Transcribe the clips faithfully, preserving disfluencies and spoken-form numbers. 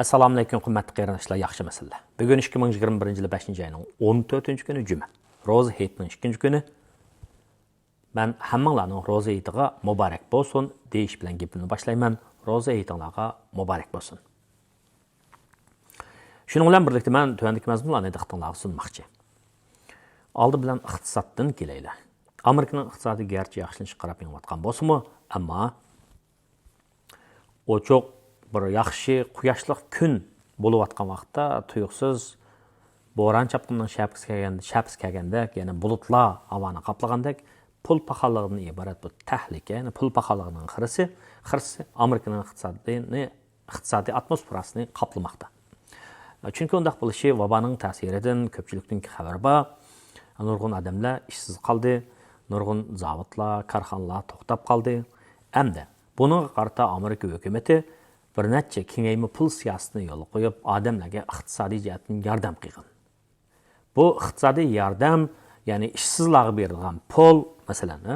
ئەسسالامۇئەلەيكۇم، قىممەتلىك قېرىنداشلار، ياخشىمۇسىلەر؟ بۈگۈن ئىككى مىڭ يىگىرمە بىرىنچى يىلى بەشىنچى ئاينىڭ ئون تۆتىنچى كۈنى، جۈمە. روزا ھېيتنىڭ ئىككىنچى كۈنى. مەن ھەممىڭلارنىڭ روزا ھېيتىغا مۇبارەك بولسۇن دېيىش بىلەن گېپىمنى باشلايمەن. روزا ھېيتىڭلارغا مۇبارەك بولسۇن. شۇنىڭ بىلەن بىرلىكتە مەن تۆۋەندىكى مەزمۇنلارنى دىققىتىڭلارغا سۇنماقچى. ئالدى بىلەن ئىقتىسادتىن كېلەيلى. ئامېرىكىنىڭ ئىقتىسادى گەرچە ياخشىلىنىشقا قاراپ مېڭىۋاتقان بولسىمۇ، ئەمما ئوچۇق، بىر ياخشى قۇياشلىق كۈن بولۇۋاتقان ۋاقىتتا تۇيۇقسىز بوران چاپقۇننىڭ شەپىسى كەلگەن، شەپىسى كەلگەندەك، يەنى بۇلۇتلار ھاۋانى قاپلىغاندەك، پۇل پاخاللىقىدىن ئىبارەت بۇ تەھلىكە، يەنى پۇل پاخاللىقىنىڭ خىرىسى، خىرىسى ئامېرىكىنىڭ ئىقتىسادىنى، ئىقتىسادىي ئاتموسفېراسىنى قاپلىماقتا. چۈنكى ئۇنداق بولۇشى ۋابانىڭ تەسىرىدىن كۆپچىلىكنىڭكى خەۋىرى بار. نۇرغۇن ئادەملەر ئىشسىز قالدى، نۇرغۇن زاۋۇتلار، كارخانىلار توختاپ قالدى. ئەمدى بۇنىڭغا قارىتا ئامېرىكا ھۆكۈمىتى بىر نەچچە كېڭەيمە پۇل سىياسىتىنى يولغا قويۇپ، ئادەملەرگە ئىقتىسادىي جەھەتتىن ياردەم قىلغان. بۇ ئىقتىسادىي ياردەم، يەنى ئىشسىزلارغا بېرىدىغان پۇل، مەسىلەن، ھە،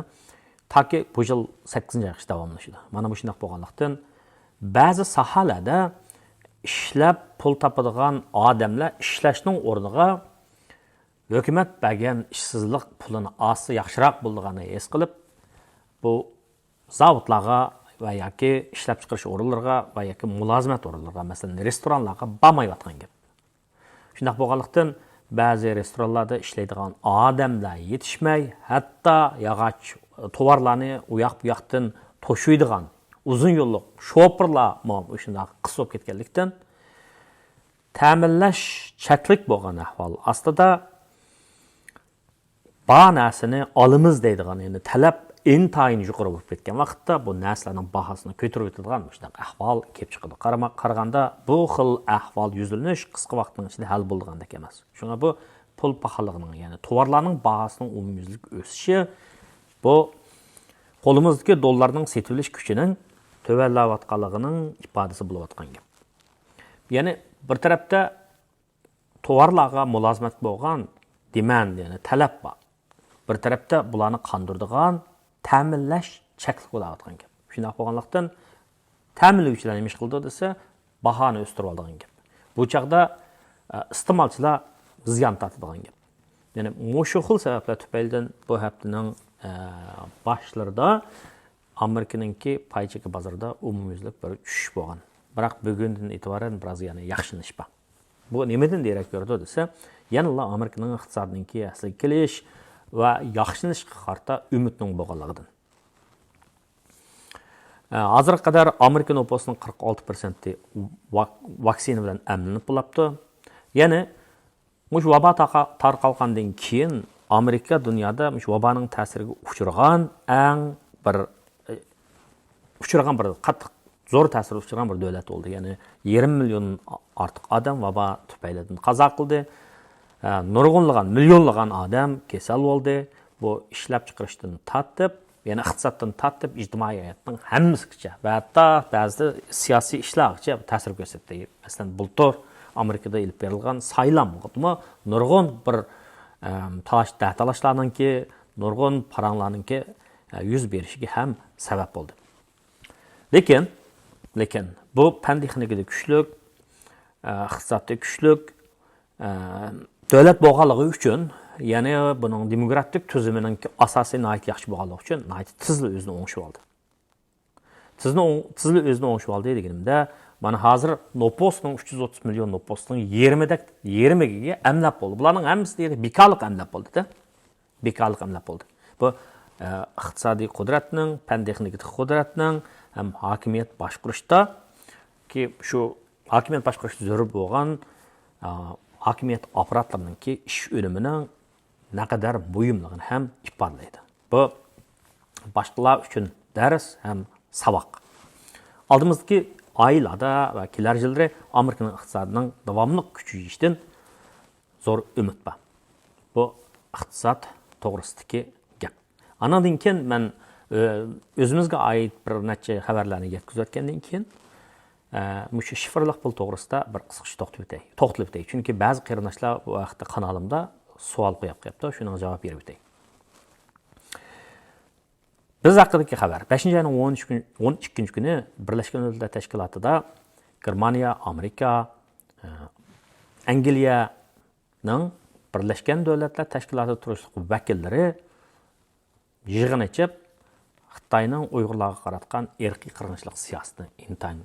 تاكى بۇ يىل سەككىزىنچى ئايغىچە داۋاملىشىدۇ. مانا مۇشۇنداق بولغانلىقتىن، بەزى ساھەلەردە ئىشلەپ پۇل تاپىدىغان ئادەملەر ئىشلەشنىڭ ئورنىغا ھۆكۈمەت بەرگەن ئىشسىزلىق پۇلىنى ئالسا ياخشىراق بولىدىغاننى ھېس قىلىپ، بۇ زاۋۇتلارغا ۋە ياكى ئىشلەپچىقىرىش ئورۇنلىرىغا ۋە ياكى مۇلازىمەت ئورۇنلىرىغا، مەسىلەن، رېستورانلارغا بارمايۋاتقان گەپ. شۇنداق بولغانلىقتىن، بەزى رېستورانلاردا ئىشلەيدىغان ئادەملەر يېتىشمەي، ھەتتا ياغاچ توۋارلارنى ئۇ ياق بۇ ياقتىن توشۇيدىغان ئۇزۇن يوللۇق شوپۇرلارمۇ شۇنداق قىس بولۇپ كەتكەنلىكتىن، تەمىنلەش چەكلىك بولغان ئەھۋال ئاستىدا، بار نەرسىنى ئالىمىز دەيدىغان، يەنى تەلەپ ئىنتايىن يۇقىرى بولۇپ كەتكەن ۋاقىتتا، بۇ نەرسىلەرنىڭ باھاسىنى كۆتۈرۈۋېتىدىغان مۇشۇنداق ئەھۋال كېلىپ چىقىدۇ. قارىما-، قارىغاندا، بۇ خىل ئەھۋال يۈزلىنىش قىسقا ۋاقىتنىڭ ئىچىدە ھەل بولىدىغاندەك ئەمەس. شۇڭا بۇ پۇل پاخاللىقىنىڭ، يەنى توۋارلارنىڭ باھاسىنىڭ ئومۇميۈزلۈك ئۆسۈشى، بۇ قولىمىزدىكى دوللارنىڭ سېتىۋېلىش كۈچىنىڭ تۆۋەنلەۋاتقانلىقىنىڭ ئىپادىسى بولۇۋاتقان گەپ. يەنى بىر تەرەپتە توۋارلارغا مۇلازىمەت بولغان دېمەند، يەنى تەلەپ بار. بىر تەرەپتە بۇلارنى قاندۇرىدىغان تەمىنلەش چەكلىك بولاۋاتقان گەپ. شۇنداق بولغانلىقتىن، تەمىنلىگۈچىلەر نېمە ئىش قىلىدۇ دېسە، باھانى ئۆستۈرۈۋالىدىغان گەپ. بۇ چاغدا، ئە، ئىستېمالچىلار زىيان تارتىدىغان گەپ. يەنى مۇشۇ خىل سەۋەبلەر تۈپەيلىدىن بۇ ھەپتىنىڭ، ئە، باشلىرىدا ئامېرىكىنىڭكى پاي چېكى بازىرىدا ئومۇميۈزلۈك بىر چۈشۈش بولغان. بىراق بۈگۈندىن ئېتىبارەن بىراز يەنە ياخشىلىنىش بار. بۇ نېمىدىن دېرەك بېرىدۇ دېسە، يەنىلا ئامېرىكىنىڭ ئىقتىسادىنىڭكى ئەسلىگە كېلىش ۋە ياخشىلىنىشقا قارىتا ئۈمىدنىڭ بولغانلىقىدىن. ئە، ھازىرغا قەدەر ئامېرىكا نوپۇسىنىڭ قىرىق ئالتە پىرسەنتى ۋاك-، ۋاكسىنا بىلەن ئەملىنىپ بولاپتۇ. يەنى مۇشۇ ۋابا تاقا-، تارقالغاندىن كېيىن ئامېرىكا دۇنيادا مۇشۇ ۋابانىڭ تەسىرىگە ئۇچرىغان ئەڭ بىر، ئۇچرىغان بىر قاتتىق زور تەسىرگە ئۇچرىغان بىر دۆلەت بولدى. يەنى يېرىم مىليون ئارتۇق ئادەم ۋابا تۈپەيلىدىن قازا قىلدى. ئە، نۇرغۇنلىغان، مىليونلىغان ئادەم كېسەل بولدى. بۇ ئىشلەپچىقىرىشتىن تارتىپ، يەنى ئىقتىسادتىن تارتىپ، ئىجتىمائىي ھاياتنىڭ ھەممىسىگىچە ۋە ھەتتا بەزىدە سىياسىي ئىشلارغىچە تەسىر كۆرسەتتى. مەسىلەن، بۇلتۇر ئامېرىكىدا ئېلىپ بېرىلغان سايلامغىمۇ نۇرغۇن بىر، ئەم، تالاش-تەتالاشلارنىڭكى، نۇرغۇن پاراڭلارنىڭكى، ئە، يۈز بېرىشىگە ھەم سەۋەب بولدى. لېكىن، لېكىن بۇ پەن تېخنىكىدا كۈچلۈك، ئە، ئىقتىسادتا كۈچلۈك، ئە، دۆلەت بولغانلىقى ئۈچۈن، يەنى بۇنىڭ دېموگرافىك تۈزۈمىنىڭ ئاساسى ناھايىتى ياخشى بولغانلىقى ئۈچۈن ناھايىتى تېزلا ئۆزىنى ئوڭشىۋالدى. تېزلا ئوڭ-، تېزلا ئۆزىنى ئوڭشىۋالدى دېگىنىمدە، مانا ھازىر نوپۇسنىڭ، ئۈچ يۈز ئوتتۇز مىليون نوپۇسنىڭ يېرىمىدەك، يېرىمىگە ئەملەپ بولدى. بۇلارنىڭ ھەممىسى دېگەندە بىكارلىق ئەملەپ بولدى-دە. بىكارلىق ئەملەپ بولدى. بۇ، ئە، ئىقتىسادىي قۇدرەتنىڭ، پەن تېخنىكىدىكى قۇدرەتنىڭ ھەم ھاكىمىيەت باشقۇرۇشتا كى شۇ ھاكىمىيەت باشقۇرۇشتا زۆرۈر بولغان، ئا، ھاكىمىيەت ئاپپاراتلىرىنىڭكى ئىش ئۈنۈمىنىڭ نەقەدەر مۇھىملىقىنى ھەم ئىپادىلەيدۇ. بۇ باشقىلار ئۈچۈن دەرس ھەم ساۋاق. ئالدىمىزدىكى ئايلاردا ۋە كېلەر يىللىرى ئامېرىكىنىڭ ئىقتىسادىنىڭ داۋاملىق كۈچىيىشىدىن زور ئۈمىد بار. بۇ ئىقتىساد توغرىسىدىكى گەپ. ئانىڭدىن كېيىن مەن، ئۆ-، ئۆزىمىزگە ئائىت بىر نەچچە خەۋەرلەرنى يەتكۈزۈۋەتكەندىن كېيىن، ئە، مۇشۇ شىفىرلىق پۇل توغرىسىدا بىر قىسقىچە توختىلىپ ئۆتەي، توختىلىپ ئۆتەي. چۈنكى بەزى قېرىنداشلار بۇ ھەقتە قانالىمدا سوئال قويۇپ قويۇپتۇ، شۇنىڭغا جاۋاب بېرىپ ئۆتەي. بىز ھەققىدىكى خەۋەر. بەشىنچى ئاينىڭ ئون ئۈچ كۈن-، ئون ئىككىنچى كۈنى بىرلەشكەن دۆلەتلەر تەشكىلاتىدا گېرمانىيە، ئامېرىكا، ئە، ئەنگلىيەنىڭ بىرلەشكەن دۆلەتلەر تەشكىلاتىدا تۇرۇشلۇق ۋەكىللىرى يىغىن ئېچىپ، خىتاينىڭ ئۇيغۇرلارغا قاراتقان ئىرقىي قىرغىنچىلىق سىياسىتىنى ئىنتايىن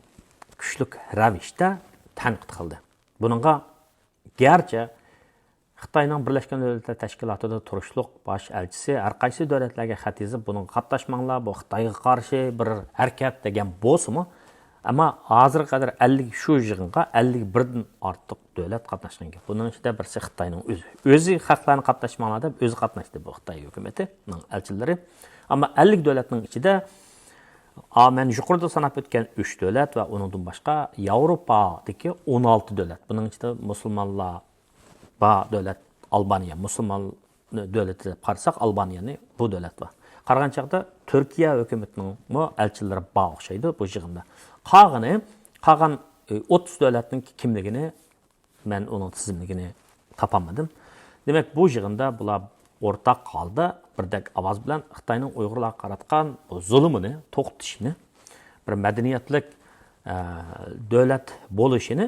كۈچلۈك رەۋىشتە تەنقىد قىلدى. بۇنىڭغا گەرچە خىتاينىڭ بىرلەشكەن دۆلەتلەر تەشكىلاتىدا تۇرۇشلۇق باش ئەلچىسى ھەر قايسى دۆلەتلەرگە خەت يېزىپ، بۇنىڭغا قاتناشماڭلار، بۇ خىتايغا قارشى بىر ھەرىكەت دېگەن بولسىمۇ، ئەمما ھازىرغا قەدەر ئەللىك، شۇ يىغىنغا ئەللىك بىردىن ئارتۇق دۆلەت قاتناشقان گەپ. بۇنىڭ ئىچىدە بىرسى خىتاينىڭ ئۆزى. ئۆزى خەقلەرنى قاتناشماڭلار دەپ ئۆزى قاتناشتى بۇ خىتاي ھۆكۈمىتىنىڭ ئەلچىلىرى. ئەمما ئەللىك دۆلەتنىڭ ئىچىدە، ئا، مەن يۇقىرىدا ساناپ ئۆتكەن ئۈچ دۆلەت ۋە ئۇنىڭدىن باشقا ياۋروپادىكى ئون ئالتە دۆلەت. بۇنىڭ ئىچىدە مۇسۇلمانلار بار دۆلەت ئالبانىيە، مۇسۇلمان دۆلىتى دەپ قارىساق، ئالبانىيەنى بۇ دۆلەت بار. قارىغان چاغدا تۈركىيە ھۆكۈمىتىنىڭمۇ ئەلچىلىرى بار ئوخشايدۇ بۇ يىغىندا. قالغىنى، قالغان، ئە، ئوتتۇز دۆلەتنىڭ كىملىكىنى مەن ئۇنىڭ تىزىملىكىنى تاپالمىدىم. دېمەك، بۇ يىغىندا بۇلار ئورتاق ھالدا بىردەك ئاۋاز بىلەن خىتاينىڭ ئۇيغۇرلارغا قاراتقان بۇ زۇلۇمىنى توختىتىشىنى، بىر مەدەنىيەتلىك، ئە، دۆلەت بولۇشىنى،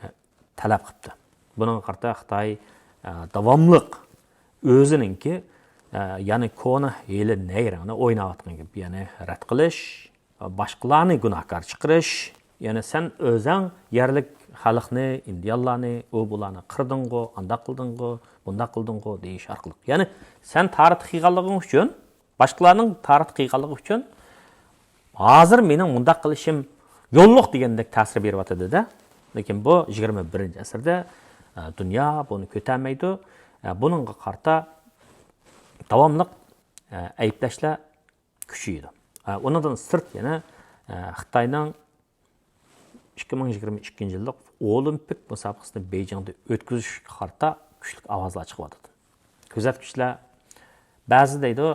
ئە، تەلەپ قىپتۇ. بۇنىڭغا قارىتا خىتاي، ئە، داۋاملىق ئۆزىنىڭكى، ئە، يەنى كونا ھىيلە نەيرەڭنى ئويناۋاتقان گەپ، يەنى رەت قىلىش، باشقىلارنى گۇناھكار چىقىرىش، يەنى سەن ئۆزەڭ يەرلىك خەلقنى، ئىندىيانلارنى، ئۇ بۇلارنى قىردىڭغۇ، ئانداق قىلدىڭغۇ، بۇنداق قىلدىڭغۇ دېيىش ئارقىلىق. يەنى سەن تارىتى قىلغانلىقىڭ ئۈچۈن، باشقىلارنىڭ تارىتى قىلغانلىقى ئۈچۈن ھازىر مېنىڭ مۇنداق قىلىشىم يوللۇق دېگەندەك تەسىر بېرىۋاتىدۇ-دە. لېكىن بۇ يىگىرمە بىرىنچى ئەسىردە، ئە، دۇنيا بۇنى كۆتەرمەيدۇ. ئە، بۇنىڭغا قارىتا داۋاملىق، ئە، ئەيىبلەشلەر كۈچىيىدۇ. ئە، ئۇنىڭدىن سىرت يەنە، ئە، خىتاينىڭ ئىككى مىڭ يىگىرمە ئىككىنچى يىللىق ئولىمپىك مۇسابىقىسىنى بېيجىڭدا ئۆتكۈزۈشكە قارىتا كۈچلۈك ئاۋازلار چىقىۋاتىدۇ. كۆزەتكۈچىلەر بەزى دەيدۇ،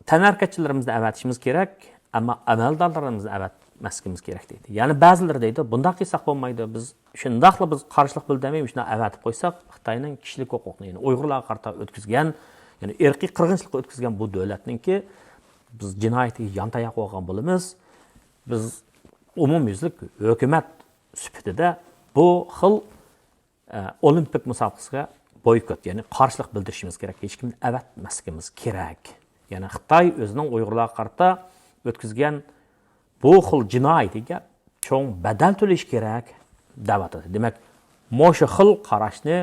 تەنھەرىكەتچىلىرىمىزنى ئەۋەتىشىمىز كېرەك، ئەمما ئەمەلدارلىرىمىزنى ئەۋەتمەسلىكىمىز كېرەك دەيدۇ. يەنە بەزىلىرى دەيدۇ، بۇنداق قىلساق بولمايدۇ، بىز شۇنداقلا بىز قارشىلىق بىلدۈرمەي مۇشۇنداق ئەۋەتىپ قويساق، خىتاينىڭ كىشىلىك ھوقۇقنى، يەنى ئۇيغۇرلارغا قارىتا ئۆتكۈزگەن، يەنى ئىرقىي قىرغىنچىلىققا ئۆتكۈزگەن بۇ دۆلەتنىڭكى بىز جىنايىتىگە يانتاياق بولغان بولىمىز. بىز ئومۇميۈزلۈك ھۆكۈمەت سۈپىتىدە بۇ خىل، ئە، ئولىمپىك مۇسابىقىسىگە بويكوت، يەنى قارشىلىق بىلدۈرۈشىمىز كېرەك، ھېچكىمنى ئەۋەتمەسلىكىمىز كېرەك. يەنى خىتاي ئۆزىنىڭ ئۇيغۇرلارغا قارىتا ئۆتكۈزگەن بۇ خىل جىنايىتىگە چوڭ بەدەل تۆلەش كېرەك دەۋاتىدۇ. دېمەك، مۇشۇ خىل قاراشنى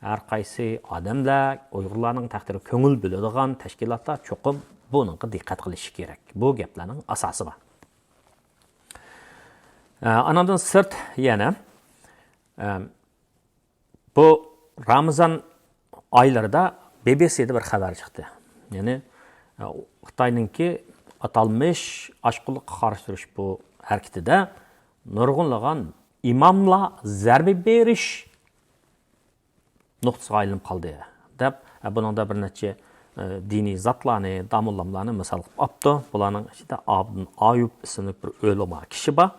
ھەر قايسى ئادەملەر، ئۇيغۇرلارنىڭ تەقدىرىگە كۆڭۈل بۆلىدىغان تەشكىلاتلار چوقۇم بۇنىڭغا دىققەت قىلىشى كېرەك. بۇ گەپلەرنىڭ ئاساسى بار. ئە، ئانىڭدىن سىرت يەنە، ئە، بۇ رامىزان ئايلىرىدا بى بى سىدا بىر خەۋەر چىقتى. يەنى، ئە، خىتاينىڭكى ئاتالمىش ئاچقۇنلۇققا قارشى تۇرۇش بۇ ھەرىكىتىدە نۇرغۇنلىغان ئىماملار زەربە بېرىش نۇقتىسىغا ئايلىنىپ قالدى، دەپ، بۇنىڭدا بىر نەچچە، ئە، دىنىي زاتلارنى، داموللاملارنى مىسال قىلىپ ئاپتۇ. بۇلارنىڭ ئىچىدە ئابدۇن ئايۇب ئىسىملىك بىر ئۆلىما كىشى بار.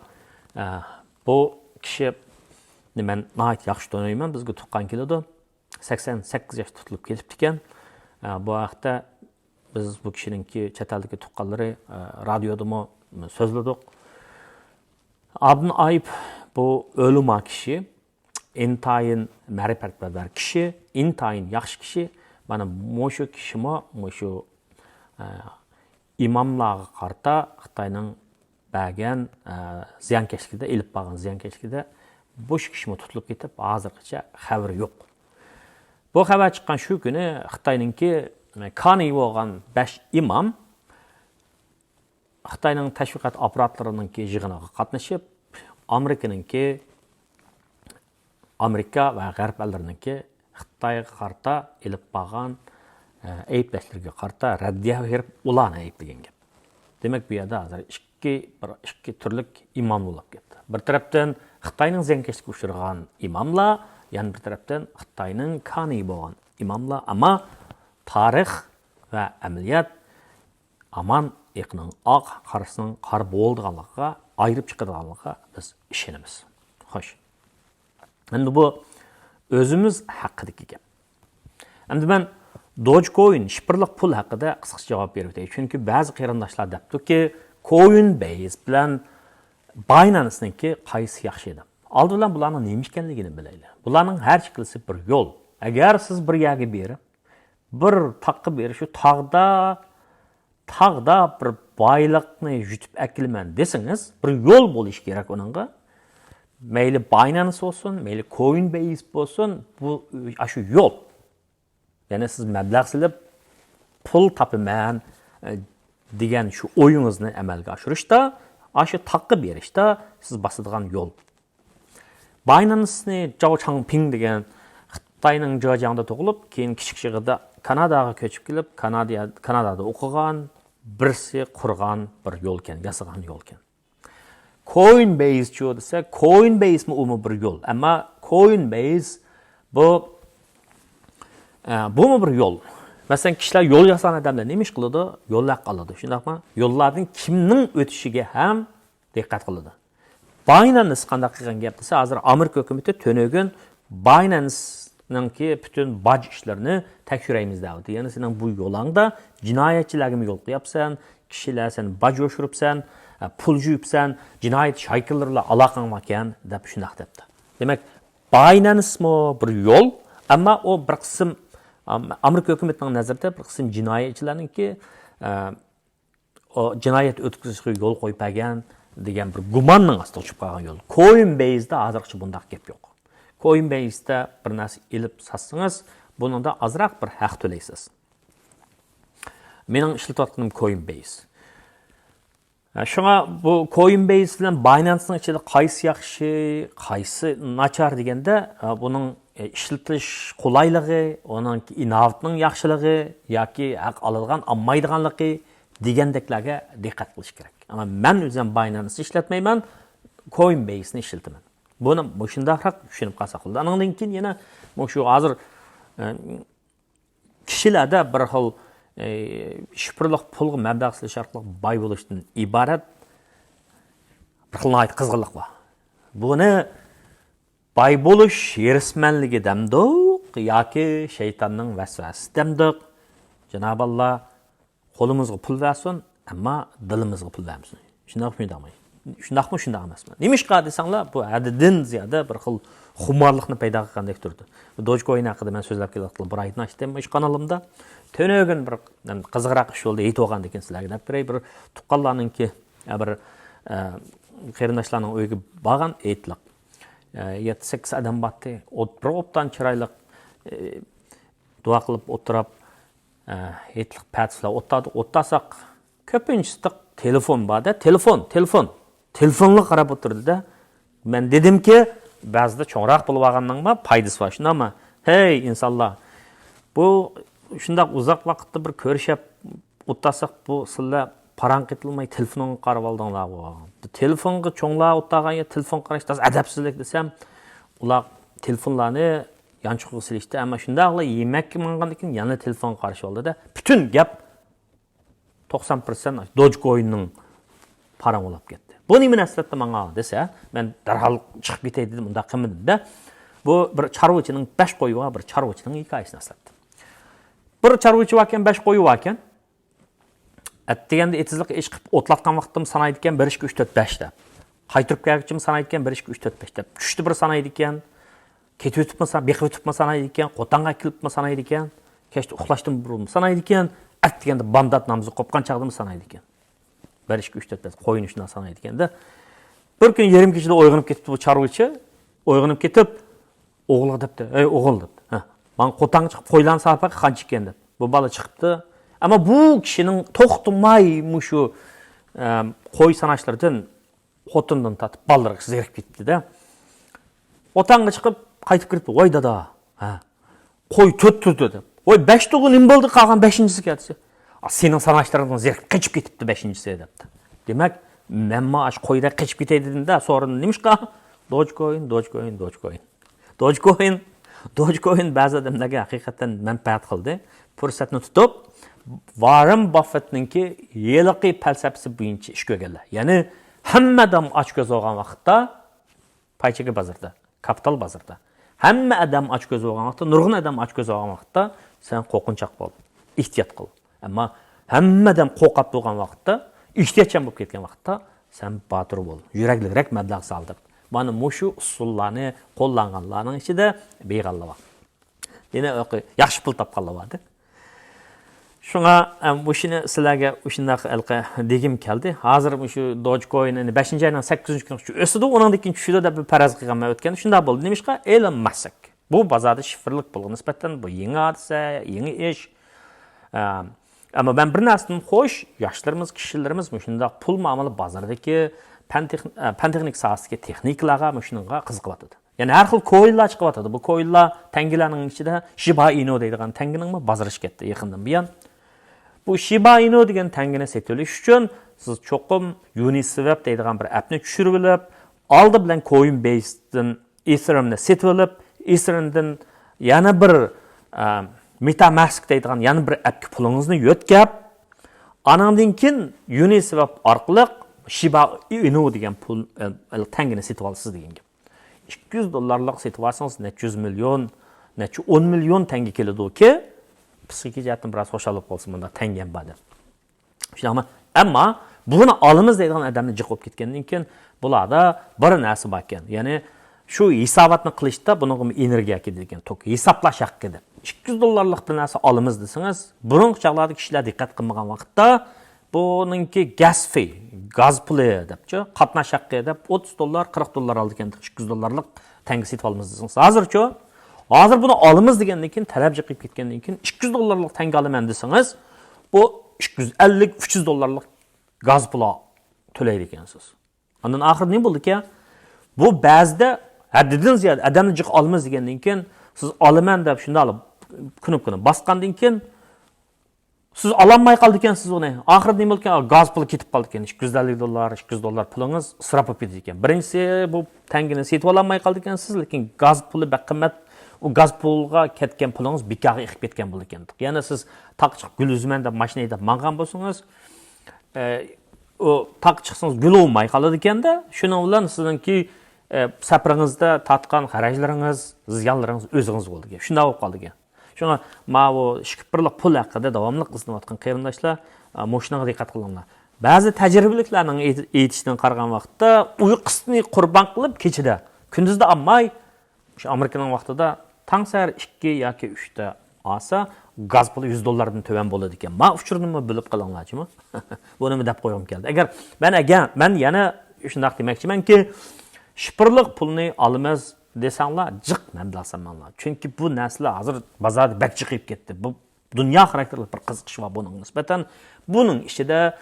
ئە، بۇ كىشىنى مەن ناھايىتى ياخشى تونۇيمەن، بىزگە تۇغقان كېلىدۇ. سەكسەن سەككىز ياش تۇتۇلۇپ كېتىپتىكەن. ئە، بۇ ھەقتە بىز بۇ كىشىنىڭكى چەت ئەلدىكى تۇغقانلىرى، ئە، رادىيودىمۇ سۆزلىدۇق. ئابدۇن ئايۇب بۇ ئۆلىما كىشى، ئىنتايىن مەرىپەتپەرۋەر كىشى، ئىنتايىن ياخشى كىشى. مانا مۇشۇ كىشىمۇ مۇشۇ، ئە، ئىماملارغا قارىتا خىتاينىڭ بەرگەن، ئە، زىيانكەشلىكىدە، ئېلىپ بارغان زىيانكەشلىكىدە بۇ كىشىمۇ تۇتۇلۇپ كېتىپ، ھازىرغىچە خەۋىرى يوق. بۇ خەۋەر چىققان شۇ كۈنى خىتاينىڭكى كانى بولغان بەش ئىمام خىتاينىڭ تەشۋىقات ئاپپاراتلىرىنىڭكى يىغىنىغا قاتنىشىپ، ئامېرىكىنىڭكى، ئامېرىكا ۋە غەرب ئەللىرىنىڭكى خىتايغا قارىتا ئېلىپ بارغان، ئە، ئەيىبلەشلىرىگە قارىتا رەددىيە بېرىپ، ئۇلارنى ئەيىبلىگەن گەپ. دېمەك، بۇ يەردە ھازىر ئىككى، بىر، ئىككى تۈرلۈك ئىمام بولۇپ كەتتى. بىر تەرەپتىن خىتاينىڭ زىيانكەشلىكىگە ئۇچرىغان ئىماملار، يەنە بىر تەرەپتىن خىتاينىڭ كانى بولغان ئىماملار، ئەمما تارىخ ۋە ئەمەلىيەت ئامان ئېقىنىڭ ئاق، قارىسىنىڭ قارا بولىدىغانلىقىغا، ئايرىپ چىقىدىغانلىقىغا بىز ئىشىنىمىز. خوش. ئەمدى بۇ ئۆزىمىز ھەققىدىكى گەپ. ئەمدى مەن دوجكوين، شىفىرلىق پۇل ھەققىدە قىسقىچە جاۋاب بېرىپ ئۆتەي. چۈنكى بەزى قېرىنداشلار دەپتۇكى، كويىنبەيس بىلەن باينانسنىڭكى قايسى ياخشى دەپ. ئالدى بىلەن بۇلارنىڭ نېمە ئىكەنلىكىنى بىلەيلى. بۇلارنىڭ ھەر ئىككىلىسى بىر يول. ئەگەر سىز بىر يەرگە بېرىپ، بىر تاغقا بېرىپ، شۇ تاغدا، تاغدا بىر بايلىقنى يۇتۇپ ئەكېلىمەن دېسىڭىز، بىر يول بولۇشى كېرەك ئۇنىڭغا. مەيلى باينانس بولسۇن، مەيلى كويىنبەيس بولسۇن، بۇ، ئاشۇ يول. يەنى سىز مەبلەغ سېلىپ، پۇل تاپىمەن، ئە، دېگەن شۇ ئويىڭىزنى ئەمەلگە ئاشۇرۇشتا، ئاشۇ تاغقا بېرىشتا سىز باسىدىغان يول. باينانسنى جاۋ چاڭپىڭ دېگەن خىتاينىڭ جېجياڭدا تۇغۇلۇپ، كېيىن كىچىك چېغىدا كاناداغا كۆچۈپ كېلىپ، كانادىيە-، كانادادا ئوقۇغان بىرسى قۇرغان بىر يولكەن، ياسىغان يولكەن. كويىنبەيسچۇ دېسە، كويىنبەيسمۇ ئۇمۇ بىر يول. ئەمما كويىنبەيس بۇ، ئە، بۇمۇ بىر يول. مەسىلەن، كىشىلەر يول ياسىغان ئادەملەر نېمە ئىش قىلىدۇ؟ يول ھەققى ئالىدۇ، شۇنداقمۇ؟ يوللاردىن كىمنىڭ ئۆتۈشىگە ھەم دىققەت قىلىدۇ. باينانس قانداق قىلغان گەپ دېسە، ھازىر ئامېرىكا ھۆكۈمىتى تۈنۈگۈن باينانسنىڭكى پۈتۈن باج ئىشلىرىنى تەكشۈرەيمىز دەۋاتىدۇ. يەنى سېنىڭ بۇ يولۇڭدا جىنايەتچىلەرگىمۇ يول قويۇپسەن، كىشىلەر سەن باج يوشۇرۇپسەن، پۇل جۇيۇپسەن، جىنايەت شايكىلىرى بىلەن ئالاقەڭ باركەن دەپ شۇنداق دەپتۇ. دېمەك، باينانسمۇ بىر يول، ئەمما ئۇ بىر قىسىم، ئام-، ئامېرىكا ھۆكۈمىتىنىڭ نەزىرىدە بىر قىسىم جىنايەتچىلەرنىڭكى، ئە، ئۇ جىنايەت ئۆتكۈزۈشكە يول قويۇپ بەرگەن دېگەن بىر گۇماننىڭ ئاستىغا چۈشۈپ قالغان يول. كويىنبەيسدە ھازىرغىچە بۇنداق گەپ يوق. كويىنبەيسدە بىر نەرسە ئېلىپ ساتسىڭىز، بۇنىڭدا ئازراق بىر ھەق تۆلەيسىز. مېنىڭ ئىشلىتىۋاتقىنىم كويىنبەيس. شۇڭا بۇ كويىنبەيس بىلەن باينانسنىڭ ئىچىدە قايسى ياخشى، قايسى ناچار دېگەندە، بۇنىڭ ئىشلىتىش قولايلىقى، ئۇنىڭ ئىناۋىتىنىڭ ياخشىلىقى ياكى ھەق ئالىدىغان، ئالمايدىغانلىقى دېگەندەكلەرگە دىققەت قىلىش كېرەك. ئەمما مەن ئۆزۈم باينانسنى ئىشلەتمەيمەن، كويىنبەيسنى ئىشلىتىمەن. بۇنى مۇشۇنداقراق چۈشىنىپ قالساق بولىدۇ. ئانىڭدىن كېيىن يەنە مۇشۇ ھازىر، ئە، كىشىلەردە بىر خىل، ئە، شىفىرلىق پۇلغا مەبلەغ سېلىش ئارقىلىق باي بولۇشتىن ئىبارەت بىر خىل ناھايىتى قىزغىنلىق بار. بۇنى باي بولۇش ھېرىسمەنلىكى دەمدۇق ياكى شەيتاننىڭ ۋەسۋەسىسى دەمدۇق؟ جانابىي ئاللا قولىمىزغا پۇل بەرسۇن، ئەمما دىلىمىزغا پۇل بەرمىسۇن. شۇنداقمۇ شۇنداقمۇ؟ شۇنداقمۇ شۇنداق ئەمەسمۇ؟ نېمىشقا دېسەڭلار، بۇ ھەددىدىن زىيادە بىر خىل خۇمارلىقنى پەيدا قىلغاندەك تۇرىدۇ. دوجكوين ھەققىدە مەن سۆزلەپ كېلىۋاتقىلى بىر ئايدىن ئاشتى مۇشۇ قانىلىمدا. تۈنۈگۈن بىر، قىزىقراق ئىش بولدى، ھېيت بولغاندىكىن سىلەرگە دەپ بېرەي. بىر تۇغقانلارنىڭكى، بىر، ئە، قېرىنداشلارنىڭ ئۆيىگە بارغان ھېيتلىق. ئە، يەتتە سەككىز ئادەم بارتى. ئوت-، بىر ئوبدان چىرايلىق، ئە، دۇئا قىلىپ ئولتۇرۇپ، ئە، ھېيتلىق پەتىسىلەر ئولتۇردۇق، ئولتۇرساق، كۆپىنچىسىدە تېلېفون بار-دە، تېلېفون، تېلېفون. تېلېفونغا قاراپ ئولتۇردى-دە. مەن دېدىمكى، بەزىدە چوڭراق بولۇۋالغاننىڭمۇ پايدىسى بار، شۇنداقمۇ؟ ھەي، ئىنسانلار، بۇ شۇنداق ئۇزاق ۋاقىتتا بىر كۆرۈشۈپ ئولتۇرساق، بۇ سىلەر پاراڭ قېتىلماي تېلېفونغا قاراپ ئالدىڭلارغۇ. تېلېفونغا چوڭلار ئولتۇرغان يەر تېلېفون قاراش تازا ئەدەپسىزلىك دېسەم، ئۇلار تېلېفونلارنى يانچۇقىغا سېلىشتى، ئەمما شۇنداقلا يېمەككە ماڭغاندىن كېيىن يەنە تېلېفونغا قارىشىۋالدى-دە. پۈتۈن گەپ توقسان پىرسەنت دوجكويننىڭ پاراڭ بولاپ كەتتى. بۇ نېمىنى ئەسلەتتى ماڭا دېسە، مەن دەرھال چىقىپ كېتەي دېدىم، ئۇنداق قىلمىدىم-دە. بۇ بىر چارۋىچىنىڭ بەش قويى بار، بىر چارۋىچىنىڭ ھېكايىسىنى ئەسلەتتى. بىر چارۋىچى باركەن، بەش قويى باركەن. ئەتىگەندە ئېتىزلىققا ئىش قىلىپ ئوتلاتقان ۋاقتىمۇ سانايدىكەن، بىر، ئىككى، ئۈچ، تۆت، بەش دەپ. قايتۇرۇپ كەلگۈچىمۇ سانايدىكەن، بىر، ئىككى، ئۈچ، تۆت، بەش دەپ. چۈشتە بىر سانايدىكەن. كېتىۋېتىپمۇ سان-، بېقىۋېتىپمۇ سانايدىكەن، قوتانغا كېلىپمۇ سانايدىكەن، كەچتە ئۇخلاشتىن بۇرۇنمۇ سانايدىكەن، ئەتىگەندە بامدات نامىزى قوپقان چاغدىمۇ سانايدىكەن. بىر، ئىككى، ئۈچ، تۆت، بەش، قوينى شۇنداق سانايدىكەن-دە. بىر كۈنى يېرىم كېچىدە ئويغىنىپ كېتىپتۇ بۇ چارۋىچى. ئويغىنىپ كېتىپ، ئوغلىغا دەپتۇ، «ئەي ئوغۇل» دەپتۇ، «ھە، ماڭا قوتانغا چىقىپ قويلارنى ساغىپ باققىن قانچە ئىكەن» دەپ. بۇ بالا چىقىپتۇ. ئەمما بۇ كىشىنىڭ توختىماي مۇشۇ، ئەم، قوي ساناشلىرىدىن خوتۇنىدىن تارتىپ بالىلىرىغىچە زېرىكىپ كېتىپتۇ-دە. قوتانغا چىقىپ قايتىپ كىرىپتۇ. «ۋاي دادا، ھە، قوي تۆت تۇردى» دەپ. «ۋاي، بەش تۇرغۇ نېمە بولدى، قالغان بەشىنچىسىگە؟» دېسە، «ئا، سېنىڭ ساناشلىرىڭدىن زېرىكىپ قېچىپ كېتىپتۇ بەشىنچىسى» دەپتۇ. دېمەك، مەنمۇ ئاشۇ قويدەك قېچىپ كېتەي دېدىم-دە، سورۇندۇم. نېمىشقا؟ دوجكوين، دوجكوين، دوجكوين. دوجكوين، دوجكوين بەزى ئادەملەرگە ھەقىقەتەن مەنپەئەت قىلدى. پۇرسەتنى تۇتۇپ، ۋاررېن باففېتنىڭكى ھېلىقى پەلسەپىسى بويىچە ئىش كۆرگەنلەر. يەنى ھەممە ئادەم ئاچكۆز بولغان ۋاقىتتا، پايچېكى بازىرىدا، كاپىتال بازىرىدا ھەممە ئادەم ئاچكۆز بولغان ۋاقىتتا، نۇرغۇن ئادەم ئاچكۆز بولغان ۋاقىتتا سەن قورقۇنچاق بول، ئېھتىيات قىل. ئەمما ھەممە ئادەم قورقۇپ تۇرغان ۋاقىتتا، ئېھتىياتچان بولۇپ كەتكەن ۋاقىتتا سەن باتۇر بول، يۈرەكلىكرەك مەبلەغ سال دەپ. مانا مۇشۇ ئۇسۇللارنى قوللانغانلارنىڭ ئىچىدە بىغەللە بار. يەنە ياخشى پۇل تاپقانلار بار. شۇڭا، ئەم، مۇشۇنى سىلەرگە مۇشۇنداق ھېلىقى دېگۈم كەلدى. ھازىر مۇشۇ دوجكوين، يەنى بەشىنچى ئاينىڭ سەككىزىنچى كۈنى ئۆسىدۇ، ئۇنىڭدىن كېيىن چۈشىدۇ دەپ بىر پەرەز قىلغان مەن ئۆتكەندە. شۇنداق بولدى. نېمىشقا؟ ئېلون ماسك. بۇ بازاردا شىفىرلىق پۇلغا نىسبەتەن بۇ يېڭى ھادىسە، يېڭى ئىش. ئەم، ئەمما مەن بىر نەرسىدىن خوش، ياشلىرىمىز، كىشىلىرىمىز مۇشۇنداق پۇل مۇئامىلە بازىرىدىكى پەن تېخ-، ئە، پەن تېخنىكا ساھەسىدىكى تېخنىكىلارغا مۇشۇنىڭغا قىزىقىۋاتىدۇ. يەنى ھەر خىل كوينلار چىقىۋاتىدۇ. بۇ كوينلار تەڭگىلەرنىڭ ئىچىدە شىبا ئىنۇ دەيدىغان تەڭگىنىڭمۇ بازىرى ئېشىپ كەتتى يېقىندىن بۇيان. بۇ شىبا ئىنۇ دېگەن تەڭگىنى سېتىۋېلىش ئۈچۈن سىز چوقۇم يۇنىسۋەپ دەيدىغان بىر ئەپنى چۈشۈرۈۋېلىپ، ئالدى بىلەن كوينبېيستىن ئېثېرىمنى سېتىۋېلىپ، ئېثېرىمدىن يەنە بىر، ئە، مېتاماسك دەيدىغان يەنە بىر ئەپكە پۇلىڭىزنى يۆتكەپ، ئانىڭدىن كېيىن يۇنىسۋەپ ئارقىلىق شىبا ئىنۇ دېگەن پۇل، ئە، تەڭگىنى سېتىۋالىسىز دېگەن گەپ. ئىككى يۈز دوللارلىق سېتىۋالسىڭىز، نەچچە يۈز مىليون، نەچچە ئون مىليون تەڭگە كېلىدۇكى، پسىخىكا جەھەتتىن بىراز خۇشال بولۇپ قالسا، مۇنداق تەڭگەم بار دەپ. شۇنداقمۇ؟ ئەمما بۇنى ئالىمىز دەيدىغان ئادەمنى جىق بولۇپ كەتكەندىن كېيىن، بۇلاردا بىر نەرسە باركەن. يەنى شۇ ھېساباتنى قىلىشتا بۇنىڭغا ئېنېرگىيە كېتىدىكەن، توك ھېسابلاش ھەققىدە. ئىككى يۈز دوللارلىق بىر نەرسە ئالىمىز دېسىڭىز، بۇرۇنقى چاغلاردا كىشىلەر دىققەت قىلمىغان ۋاقىتتا، بۇنىڭكى گاز فى، گاز پۇلى دەپچۇ، قاتناش ھەققى دەپ ئوتتۇز دوللار، قىرىق دوللار ئالىدىكەن، ئىككى يۈز دوللارلىق تەڭگە سېتىپ ئالىمىز دېسىڭىز. ھازىرچۇ؟ ھازىر بۇنى ئالىمىز دېگەندىن كېيىن، تەلەپ جىقىپ كەتكەندىن كېيىن، ئىككى يۈز دوللارلىق تەڭگە ئالىمەن دېسىڭىز، بۇ ئىككى يۈز ئەللىك، ئۈچ يۈز دوللارلىق گاز پۇلى تۆلەيدىكەنسىز. ئاندىن ئاخىرى نېمە بولدىكەن؟ بۇ بەزىدە ھەددىدىن زىيادە ئادەمنى جىق ئالىمىز دېگەندىن كېيىن، سىز ئالىمەن دەپ شۇنداق كۇنۇپكىنى باسقاندىن كېيىن، سىز ئالالماي قالىدىكەنسىز ئۇنى. ئاخىرىدا نېمە بولىدىكەن؟ گاز پۇلى كېتىپ قالىدىكەن. ئىككى يۈز ئەللىك دوللار، ئىككى يۈز دوللار پۇلىڭىز ئىسراپ بولۇپ كېتىدىكەن. بىرىنچىسى، بۇ تەڭگىنى سېتىۋالالماي قالىدىكەنسىز، لېكىن گاز پۇلى بەك قىممەت. ئۇ گاز پۇلغا كەتكەن پۇلىڭىز بىكارغا ئېقىپ كەتكەن بولىدىكەن. يەنە سىز تاغقا چىقىپ گۈل ئۈزىمەن دەپ ماشىنا ھەيدەپ ماڭغان بولسىڭىز، ئە، ئۇ تاغقا چىقسىڭىز گۈل ئۇنماي قالىدىكەندە، شۇنىڭ بىلەن سىزنىڭكى، ئە، سەپىرىڭىزدە تارتقان خەرەجلىرىڭىز، زىيانلىرىڭىز ئۆزىڭىز بولىدىكەن. شۇنداق بولۇپ قالىدىكەن. شۇڭا ماۋۇ ئىككى پىرلىق پۇل ھەققىدە داۋاملىق ئىزدىنىۋاتقان قېرىنداشلار، ئا، مۇشۇنىڭغا دىققەت قىلىڭلار. بەزى تەجرىبىلىكلەرنىڭ ئېيت-، ئېيتىشىدىن قارىغان ۋاقىتتا، ئۇيقۇسىنى قۇربان قىلىپ كېچىدە، كۈندۈزدە ئالماي، شۇ ئامېرىكىنىڭ ۋاقتىدا تاڭ سەھەر ئىككى ياكى ئۈچتە ئالسا، گاز پۇلى يۈز دوللاردىن تۆۋەن بولىدىكەن. ما ئۇچۇرنىمۇ بىلىپ قېلىڭلارچىمۇ. بۇنىمۇ دەپ قويغۇم كەلدى. ئەگەر مەن، ئەگەر مەن يەنە شۇنداق دېمەكچىمەنكى، شىپىرلىق پۇلنى ئالىمىز دېسەڭلار، جىق مەبلەغ سالماڭلار. چۈنكى بۇ نەرسىلەر ھازىر بازاردا بەك جىقىيىپ كەتتى. بۇ دۇنيا خاراكتېرلىك بىر قىزىقىش بار بۇنىڭغا نىسبەتەن. بۇنىڭ ئىچىدە،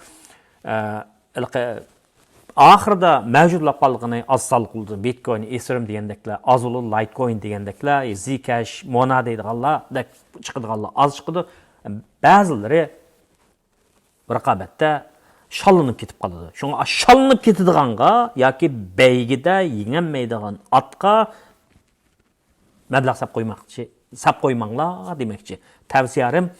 ئە، ھېلىقى ئاخىرىدا مەۋجۇتلاپ قالغىنى ئاز سانلىق بولىدۇ. بىتكوين، ئېسېرىم دېگەندەكلەر ئاز بولىدۇ، لايتكوين دېگەندەكلەر، زىكەش، مونا دەيدىغانلاردەك چىقىدىغانلار ئاز چىقىدۇ. بەزىلىرى رىقابەتتە شاللىنىپ كېتىپ قالىدۇ. شۇڭا شاللىنىپ كېتىدىغانغا ياكى بەيگىدە يېڭەلمەيدىغان ئاتقا مەبلەغ سەپ قويماقچى، سەپ قويماڭلار دېمەكچى. تەۋسىيەم،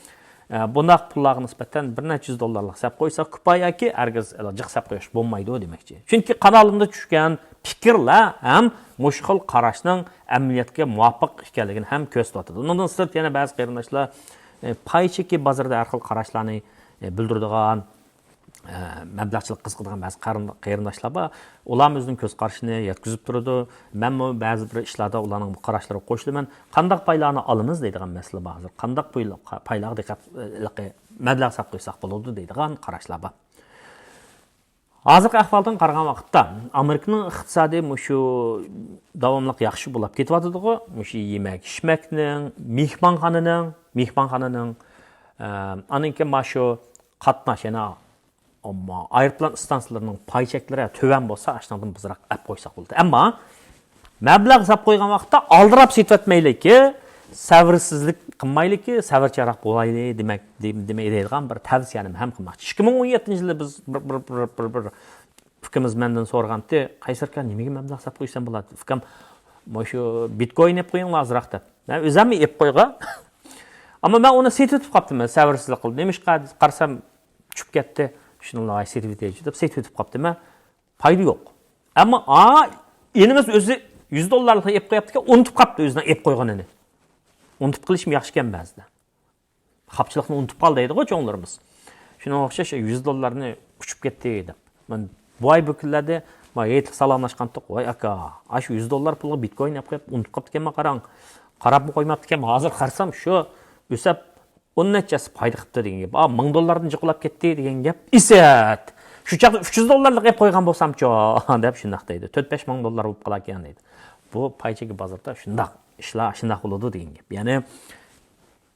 ئە، بۇنداق پۇللارغا نىسبەتەن بىر نەچچە يۈز دوللارلىق سەپ قويساق كۇپايەكى، ھەرگىز جىق سەپ قويۇش بولمايدۇ دېمەكچى. چۈنكى قانالىمدا چۈشكەن پىكىرلەر ھەم مۇشۇ خىل قاراشنىڭ ئەمەلىيەتكە مۇۋاپىق ئىكەنلىكىنى ھەم كۆرسىتىۋاتىدۇ. ئۇنىڭدىن سىرت يەنە بەزى قېرىنداشلار، ئە، پاي چېكى بازىرىدا ھەر خىل قاراشلارنى، ئە، بىلدۈرىدىغان، ئە، مەبلەغچىلىك قىزىقىدىغان بەزى قېرىن-، قېرىنداشلار بار. ئۇلارمۇ ئۆزىنىڭ كۆز قارىشىنى يەتكۈزۈپ تۇرىدۇ. مەنمۇ بەزى بىر ئىشلاردا ئۇلارنىڭ بۇ قاراشلىرىغا قوشۇلىمەن. قانداق پايلارنى ئالىمىز دەيدىغان مەسىلە بار ھازىر. قانداق پايلا-، پايلارغا دىققەت، ئە، مەبلەغ سەپ قويساق بولىدۇ دەيدىغان قاراشلار بار. ھازىرقى ئەھۋالدىن قارىغان ۋاقىتتا، ئامېرىكىنىڭ ئىقتىسادى مۇشۇ داۋاملىق ياخشى بولاپ كېتىۋاتىدىغۇ، مۇشۇ يېمەك-ئىچمەكنىڭ، مېھمانخانىنىڭ، مېھمانخانىنىڭ، ئە، ئاندىن كېيىن مانا شۇ قاتناش، يەنە ئايروپىلان ئىستانسىلىرىنىڭ پاي چەكلىرى تۆۋەن بولسا، ئاشۇنىڭدىن بىزراق ئەپ قويساق بولىدۇ. ئەمما مەبلەغ سەپ قويغان ۋاقىتتا ئالدىراپ سېتىۋەتمەيلىكى، سەۋرسىزلىك قىلمايلىكى، سەۋرچانراق بولايلى دېمەك، دېمەي دەيدىغان بىر تەۋسىيەنى ھەم قىلماقچى. ئىككى مىڭ ئون يەتتىنچى يىلى بىز بىر، بىر، بىر، بىر، بىر ئۇكىمىز مەندىن سورىغانتى، «قەيسەر ئاكا، نېمىگە مەبلەغ سەپ قويسام بولاتتى؟» ئۇكام، «مۇشۇ بىتكوين ئېلىپ قويۇڭلار ئازراق» دەپ. مەن ئۆزۈممۇ ئېلىپ قويغان. ئەمما مەن ئۇنى سېتىۋېتىپ قاپتىمەن، سەۋرسىزلىك قىلدى. نېمىشقا قارىسام، چۈشۈپ كەتتى. شۇنىلا سېتىۋېتەيچۇ دەپ سېتىۋېتىپ قاپتىمەن. پايدا يوق. ئەمما، ئا، ئىنىمىز ئۆزى يۈز دوللارلىق ئېلىپ قويۇپتىكەن، ئۇنتۇپ قاپتۇ ئۆزىنىڭ ئېلىپ قويغىنىنى. ئۇنتۇپ قېلىشمۇ ياخشىكەن بەزىدە. خاپچىلىقنى ئۇنتۇپ قال دەيدىغۇ چوڭلىرىمىز. شۇنىڭغا ئوخشاش يۈز دوللارنى ئۇچۇپ كەتتى دەپ. مەن بۇ ئاي بۇ كۈنلەردە ما ھېيتلىق سالاملاشقانتۇق، ۋاي ئاكا، ئاشۇ يۈز دوللار پۇلغا بىتكوين ئېلىپ قويۇپ ئۇنتۇپ قاپتىكەنمەن، قاراڭ، قاراپمۇ قويماپتىكەنمەن. ھازىر قارىسام شۇ ئۆسەپ ئون نەچچە ھەسسە پايدا قىپتۇ دېگەن گەپ. ئا، مىڭ دوللاردىن جىقلاپ كەتتى دېگەن گەپ. ئىسەت! شۇ چاغدا ئۈچ يۈز دوللارلىق ئېلىپ قويغان بولسامچۇ؟ دەپ شۇنداق دەيدۇ. تۆت بەش مىڭ دوللار بولۇپ قالاركەن دەيدۇ. بۇ پاي چېكى بازىرىدا شۇنداق ئىشلار شۇنداق بولىدۇ دېگەن گەپ. يەنى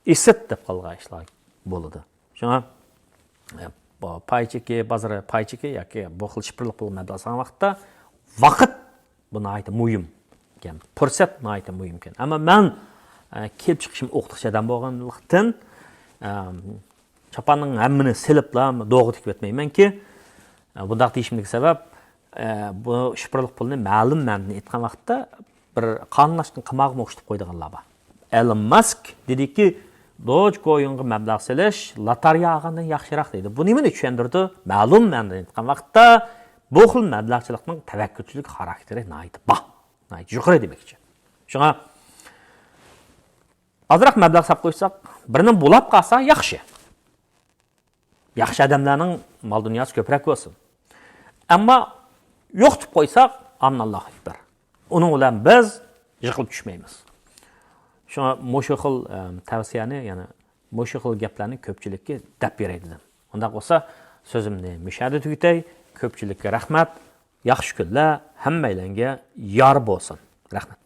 ئىسەت دەپ قالغان ئىشلار بولىدۇ. شۇڭا، ئە، بۇ پاي چېكى بازىرى، پاي چېكى ياكى بۇ خىل شىفىرلىق پۇلغا مەبلەغ سالغان ۋاقىتتا ۋاقىت بۇ ناھايىتى مۇھىم ئىكەن. پۇرسەت ناھايىتى مۇھىم ئىكەن. ئەمما مەن، ئە، كېلىپ چىقىشىم ئوقۇتقۇچى ئادەم بولغانلىقتىن، ئە، چاپاننىڭ ھەممىنى سېلىپلا دوغا تىكىپ ئۆتمەيمەنكى. ئە، بۇنداق دېيىشىمدىكى سەۋەب، ئە، بۇ شىفىرلىق پۇلنى مەلۇم مەنىدىن ئېيتقان ۋاقىتتا بىر قانۇنلاشقان قىمارغىمۇ ئوخشىتىپ قويىدىغانلار بار. ئېلون ماسك دېدىكى، دوج كوينغا مەبلەغ سېلىش لاتارىيە ئالغاندىن ياخشىراق دەيدۇ. بۇ نېمىنى چۈشەندۈرىدۇ؟ مەلۇم مەنىدىن ئېيتقان ۋاقىتتا، بۇ خىل مەبلەغچىلىقنىڭ تەۋەككۈلچىلىك خاراكتېرى ناھايىتى بار، ناھايىتى يۇقىرى دېمەكچى. شۇڭا ئازراق مەبلەغ ساپ قويساق، بىرنى بۇلاپ قالسا ياخشى. ياخشى ئادەملەرنىڭ مال دۇنياسى كۆپرەك بولسۇن. ئەمما يوقىتىپ قويساق، ئامىن، ئاللاھۇ ئەكبەر. ئۇنىڭ بىلەن بىز يىقىلىپ چۈشمەيمىز. شۇڭا مۇشۇ خىل، ئەم، تەۋسىيەنى، يەنى مۇشۇ خىل گەپلەرنى كۆپچىلىككە دەپ بېرەي دېدىم. ئۇنداق بولسا، سۆزۈمنى مۇشۇ يەردە تۈگىتەي. كۆپچىلىككە رەھمەت. ياخشى كۈنلەر ھەممەيلەنگە يار بولسۇن. رەھمەت.